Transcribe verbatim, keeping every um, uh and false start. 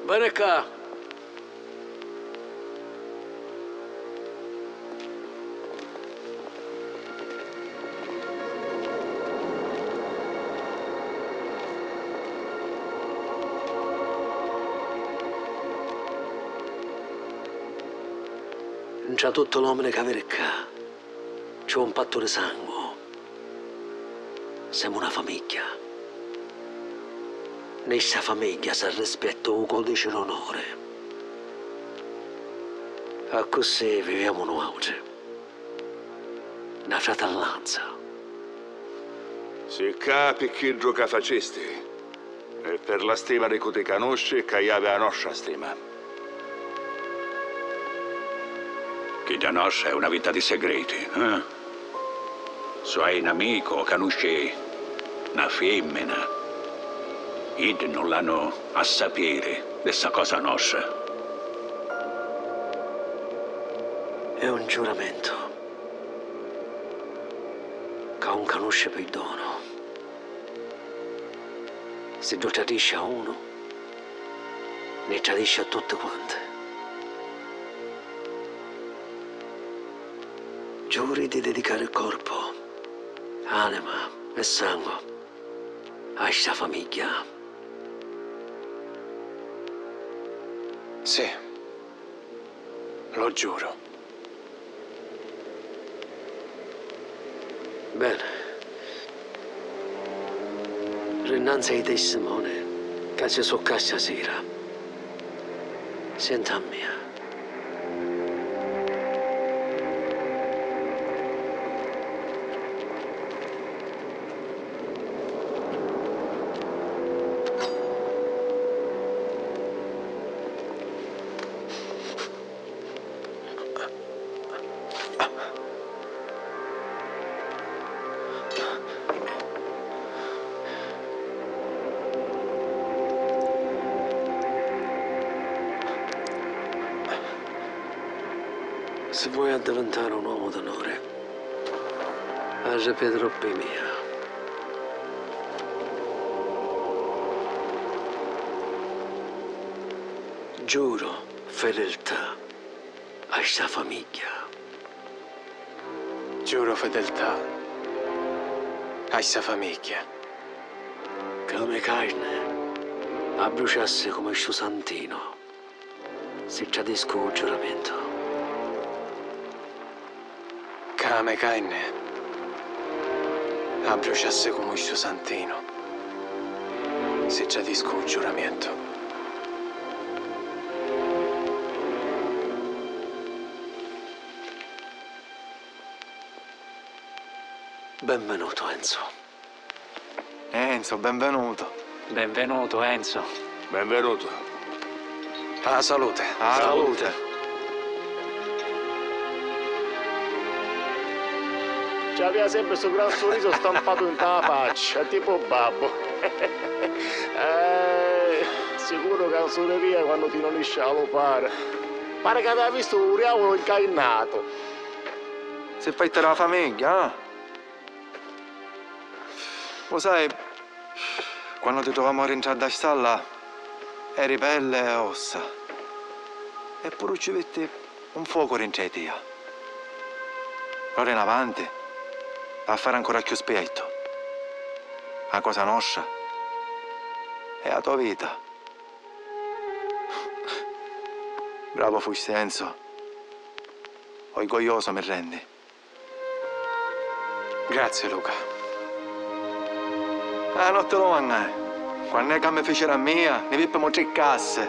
Veni ccà! Ntra tutti l'omini ca viri ccà, c'è un pattu di sangu. Semu na famigghia. Nni sta famigghia s'arrispetta u codici d'onori. Accussì viviamo nuautri. Na fratellanza. Si ccà pi chiddu ca facisti, e per la stima di cu ti canusci, ca javi a nostra stima. Chidda nostra è una vita di segreti, eh? Su hai n'amicu o canusci na fimmina, iddi nun l'hannu a sapiri di sta cosa nostra. È un giuramento ca un canusci pirdonu. Siddu tradisci a unu, ni tradisci a tutti quanti. Giuri di dedicari corpu, anima e sangu a sta famigghia. Sì, lo giuro. Bene. Rinnanzi ai testimoni ca si su ccà stasira, sienti a mia. Si voi addivintari un omu d'onuri, arripiti pi mia. Giuro fedeltà a sta famigghia. Giuro fedeltà a sta famigghia. Ca me carni abbruciassi comu stu santinu. Si tradiscu u giuramentu. Ca me carni abbruciassi comu stu santinu. Si tradiscu u giuramentu. Benvenuto, Enzo. Enzo, benvenuto. Benvenuto, Enzo. Benvenuto. A salute. A salute. Ci avia sempri stu gran surisu stampatu nta la faccia, tipu babbu. Eh, sicuru ca 'un suriria quannu ti nunisci a lu pari. Pari ca avia vistu u diavulu ncainatu. Si faita dâ famigghia, ah? U sai, quannu ti truvammu rintra dda stalla, eri pelli e ossa. E puru ci vitti un focu rintra i tia. D'ora in avanti, va a fari ancora cchiù spiettu. A cosa nostra è a to vita. Bravu fusti, Enzo. Orgoglioso mi rendi. Grazie, Luca. A notti lu mannai. Quann'è ca mi ficiru a mia, ni vippimu tri cassi.